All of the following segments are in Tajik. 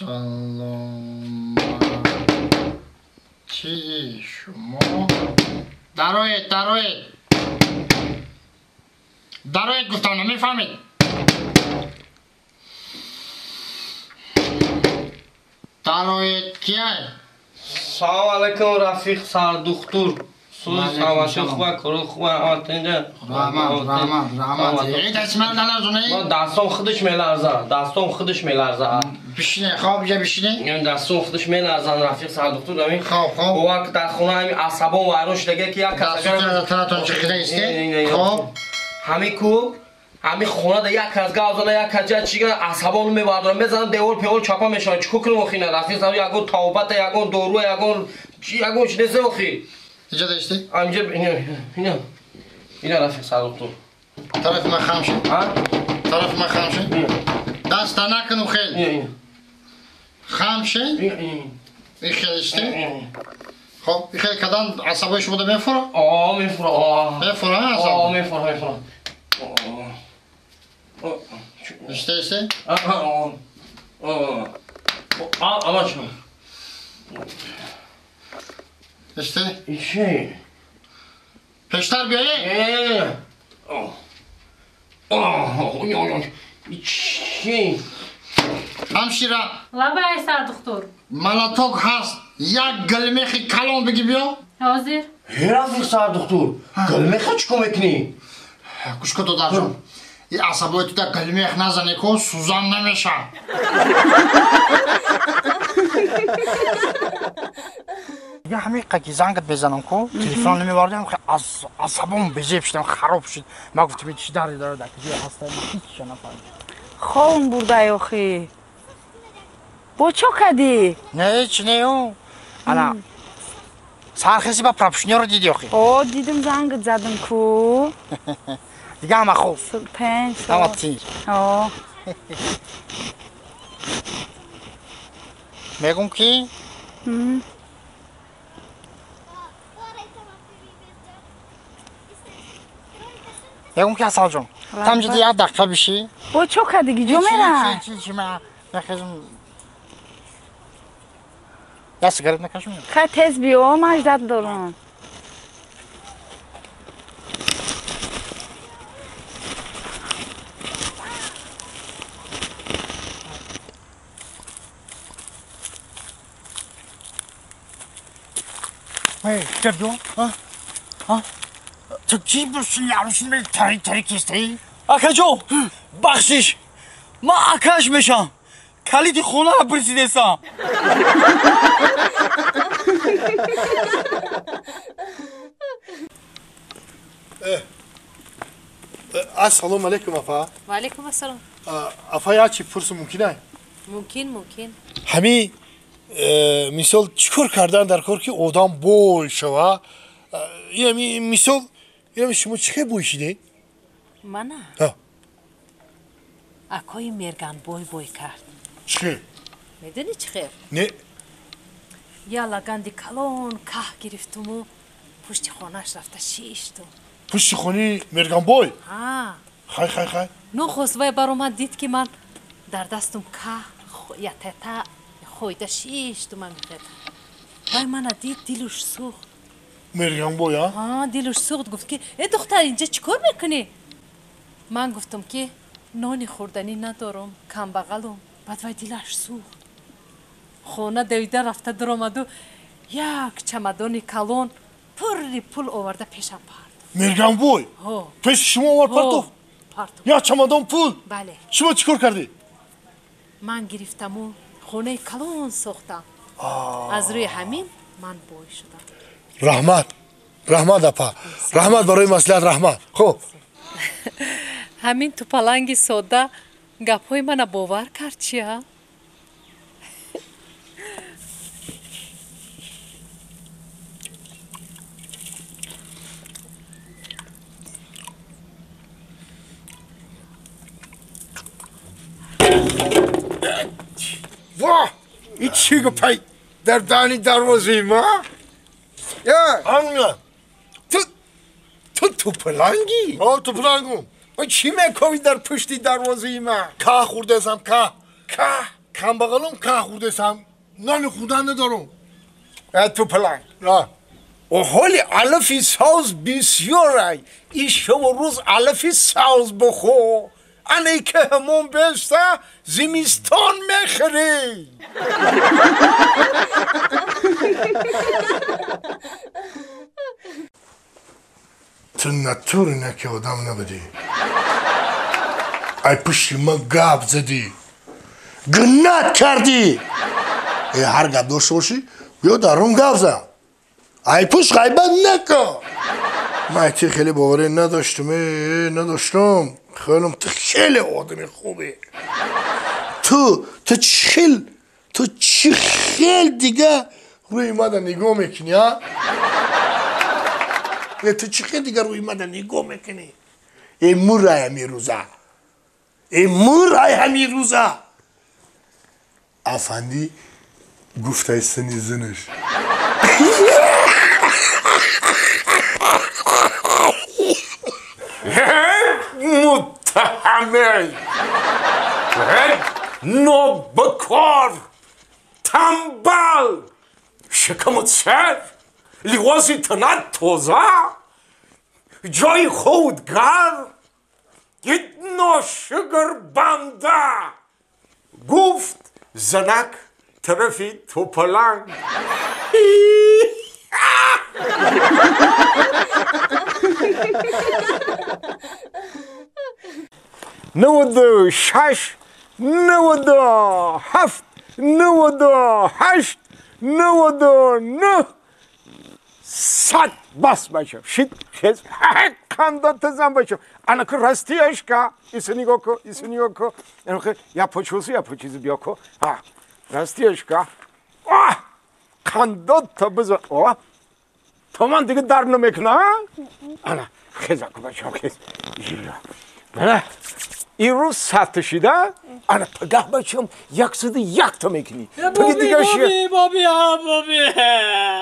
Саломатии шумо. Дароед, дароед. Дароед гуфтам, намефаҳмед? Дароед кияй? Салом алайкум, рафиқ сардухтур. Сузи саломатӣ хуба, кору хуба, ҳаматинҷа. Раҳмат, раҳмат, раҳмат. Эй, дасти ман наларзонӣ? Дастом худаш меларза, дастом худаш меларза. Бишине, хоб ҷа бишине. Дастом худаш меларзан, рафиқ сардухтур. Ҳамин хоб, хоб. Бовар дар хона ҳамин асабон вайрон шудага ки як кас дастатон чиқида исте. Хоб. Ҳамин ку ҳамин хонада як кас гав зана, як кас ҷа чига асабон мебардорам, мезанам девор певор чапа мешавам. Чӣ кунам охи на рафиқ сар ягон тавбата, ягон дору, ягон чи, ягон чи нест охи. Инҷа даисте? Инҷа ина. Ина рафиқ сардухтур. Тарафи ман хам шед. А? Тарафи ман хам шед. Даста накуну хел. Хам шед. И хел исте? Хоб, и хел кадан асабои шумо да мефура? О, мефура. О. Мефура асаб? О, мефура, мефура. Исте, исте? О. О. А, ама чӣ? Исте? Ичи. Пештар биёе? О. О, ичи. Ҳамшира. Лабай сардухтур. Малаток ҳаст. Як гулмехи калон биги биё. Ҳозир. Ҳе, рафиқ сардухтур, гулмеха чӣ кор мекунӣ? Гӯш кун, додарҷон. И асабои туда гулмех назане ко сӯзан намешавад. Я ҳамин қаки зангат безанам ко, телефон намевардам, аз асабом безеб шудам, хароб шуд. Ма гуфтам, чӣ дарде дорад, дар куҷо ҳаста, ҳеҷ нафаҳмидам. Ховм бурдай охи. Бо чо кадӣ? Не, ҳеҷ не ю. Ана сархеси ба пропушниёро диди охи? О, дидим, зангат задам ку. Дига ҳама хуб. Пенҷ. Ҳама тинҷ. О. Мегум ки? Мегум ки Асалҷон, тамҷиди як дақиқа бишӣ. Бо чо кадиги ҷо мера? Чи, чи, ма мехезм. Я сигарет накашам? Хай тез биё, ман ждат дорам. Эй, чабё? А? А? Ту чӣ буши арӯшин тари тари кистаи? Акаҷон, бахшиш. Ман акаш мешам. Калиди хонаро пурсидесам. Ассалому алайкум, апа. Ва алайкум ассалом. Апа, як чӣ пурсум мумкин ай? Мумкин, мумкин. Ҳамин мисол чӣ кор кардан дар кор ки одам бой шава? Ами мисол, ами шумо чӣ хел бой шидед? Мана? Акои Мерган бой бой кард. Чӣ хел? Медонӣ чӣ хел? Не. Я лаганди калон каҳ гирифтуму пушти хонаш рафта шиштум. Пушти хони Мерганбой? Ҳа. Хай, хай, хай. Нохост вай баромад, дид ки ман дар дастум каҳ ятата хойда шиштум амихел. Вай мана дид, дилуш сӯхт. Мерганбой, а? Ҳа, дилуш сӯхт, гуфт ки э духтар, инҷа чӣ кор мекунӣ? Ман гуфтам ки нони хӯрданӣ надорам, камбағалум. Баъд вай дилаш сӯхт. Хона давида рафта дуромаду як чамадони калон пурри пул оварда пешам партофт. Мерганбой? Ҳо. Пеши шумо овард партофт? Партофт. Як чамадон пул? Бале. Шумо чӣ кор кардед? Ман гирифтаму хонаи калон сохтам. Аз рӯи ҳамин ман бой шудам. Раҳмат, раҳмат апа, раҳмат барои маслиҳат, раҳмат. Хуб. Ҳамин тупаланги содда гапҳои мана бовар кард чи, а? Воҳ, ин чӣ гапай дар даҳни дарвозаи ма? Анга. Ту тупалангӣ? О, тупалангум. Чӣ мекови дар пушти дарвозаи ма? Каҳ хӯрдасам, каҳ. Каҳ? Камбағалам ка хӯрдесам, нони хӯрдан надорам. Ту паланг. Ҳоли алафи савз бисёрай. Ин шабу рӯз алафи савз бихӯр. Ане ки ҳамон беста зимистон мехӯрӣ. Ту натури на ки одам набудӣ. Ай пушти ма гап задӣ. Гиннат кардӣ. Ҳар гап дошта бошӣ, биё дар рум гап зан. Ай пушт ғайбат накун. Ман ти хеле боварӣ надоштам, надоштам. Хаёлам ту хеле одами хубе. Ту чӣ хел дига рӯи мада нигоҳ мекунӣ, а? Ту чӣ хел дига рӯи мада нигоҳ мекунӣ? Э мурай ҳамин рӯза. Э мурай ҳамин рӯза. Афандӣ гуфтай сини зинаш. Муттаҳамел, нобакор, тамбал, шикамут сер, либоси танат тоза, ҷои худ гарм, ношукр банда. Гуфт занак тарафи тӯпаланг. 96, 97, 98, 99, 100. Бас бачам. Шит хез қандата зан бачам. Анаки растияшка. Иса нигоҳ ку, иса нигоҳ ку. Я почусу, я почизу биё ку. Растияшка. Қандата бизан. То ман дига дард намекуна? Ана хеза ку бачам, хез. Мана ин рӯз 100 шида, ана пагаҳ бачам 101 та мекунӣ. Паги дига ши. Боби, боби,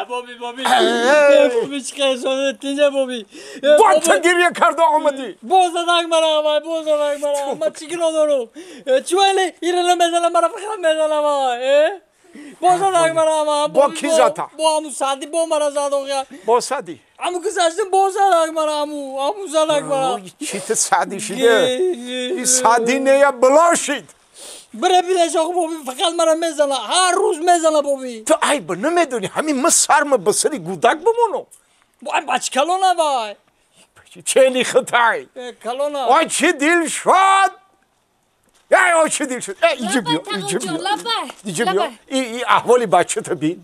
боби, боби. Боби чӣ қайсоне тинҷа боби. Бо ту гиря карда омадӣ. Боз занак мара, вай, боз занак мара. Ман чӣ гуноҳ дорам? Чӣ ира намезанам, мара фақат мезанам, вай. Боз занак мара, бо ки зада? Бо аму Сади, бо мара зад оғя. Бо Сади? Аму гузаштем, бо занак мара, аму занак мара. Чӣ ту Сади шиде? Сади нея бало шид. Бира бинеш оғ боби, фақат мара мезана, ҳар рӯз мезана боби. Ту айб намедонӣ, ҳамин ма сарма ба сари гудак бимонам. Вай бачи калона вай. Чени хитай. Калона. Ой чӣ дил шод. Эй, ой чӣ дил шуд. Эй, иҷи биё, иҷи биё. Иҷи биё. И аҳволи бачата бин.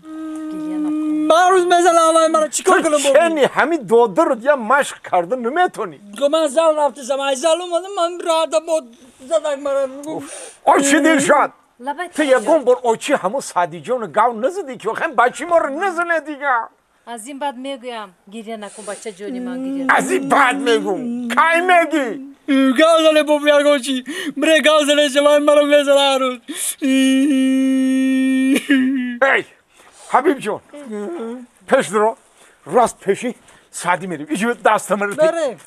Ман рӯз мезанам, вай мара чӣ кор кунам боби? Чени ҳамин додарат я машқ карда наметонӣ. Ман зал рафтасам, ай зал омадам, ман рада бо задак мара. Ой чӣ дил шуд. Ту ягон бор очи ҳамон Садиҷону гав назадӣ ки охир бачи моро назане дига. Аз ин баъд мегӯям, гиря накун бача ҷони ман, гиря накун. Аз ин баъд мегӯм. Кай мегӣ? Гав зане боби ягон чӣ. Бре гав зане шавай мара мезана ҳар рӯз. Эй, Ҳабиб ҷон, пеш дуро, рост пеши Сади мерем. Иҷи дастам ро. Мерем.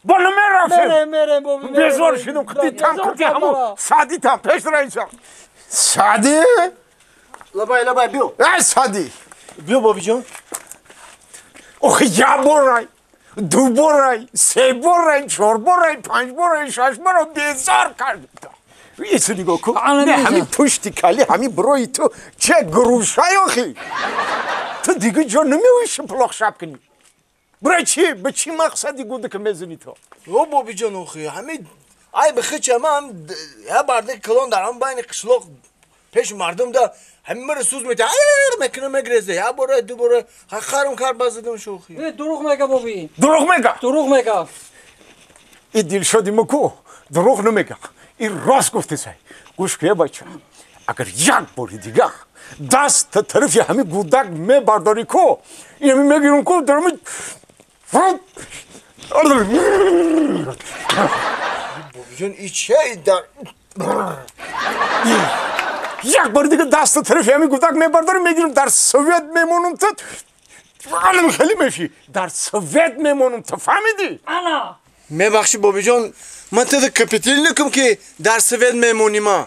Бо намерафтем. Мерем, мерем боби. Безор шудам, қити там, қити ҳамон Сади там, пеш дуро инҷа. Сади? Лабай, лабай, биё. Эй, Сади. Биё, бобиҷон. Охи, як борай, ду борай, се борай, чор борай, панҷ борай, шаш борай безор кардам. Исо нигоҳ кун. Не, ҳамин пушти кали, ҳамин брои ту че грушай охи. Ту дига ҷо намеоӣ шиплоқ шаб кунӣ. Бирай чи? Ба чӣ мақсади гудака мезанӣ ту? О, бобиҷон охи, ҳамин ай ба хича ман я бардаки калон дар ҳам байни қишлоқ пеши мардум да ҳамин мара сӯз мета мекуна мегрезе. Я бора, ду бора харум кар базадам шохи. Дурӯғ мега боби. Дурӯғ мега? Дурӯғ мега. И дилшоди ма ку дурӯғ намега. Ин рост гуфтесай. Гӯш куя бача. Агар як бори дигар даст та тарафи ҳамин гудак мебардорӣ ку, ин мегирам ку дар Бобиҷон, и чӣ дар як бори дигар даст та тарафи ҳамин гудак мебардорӣ, мегирам дар совет мемонам ту. Алам хеле мешӣ. Дар совет мемонам ту, фаҳмидӣ? Ана. Мебахши бобиҷон, ман туда капитал накум ки дар совет мемонӣ ма.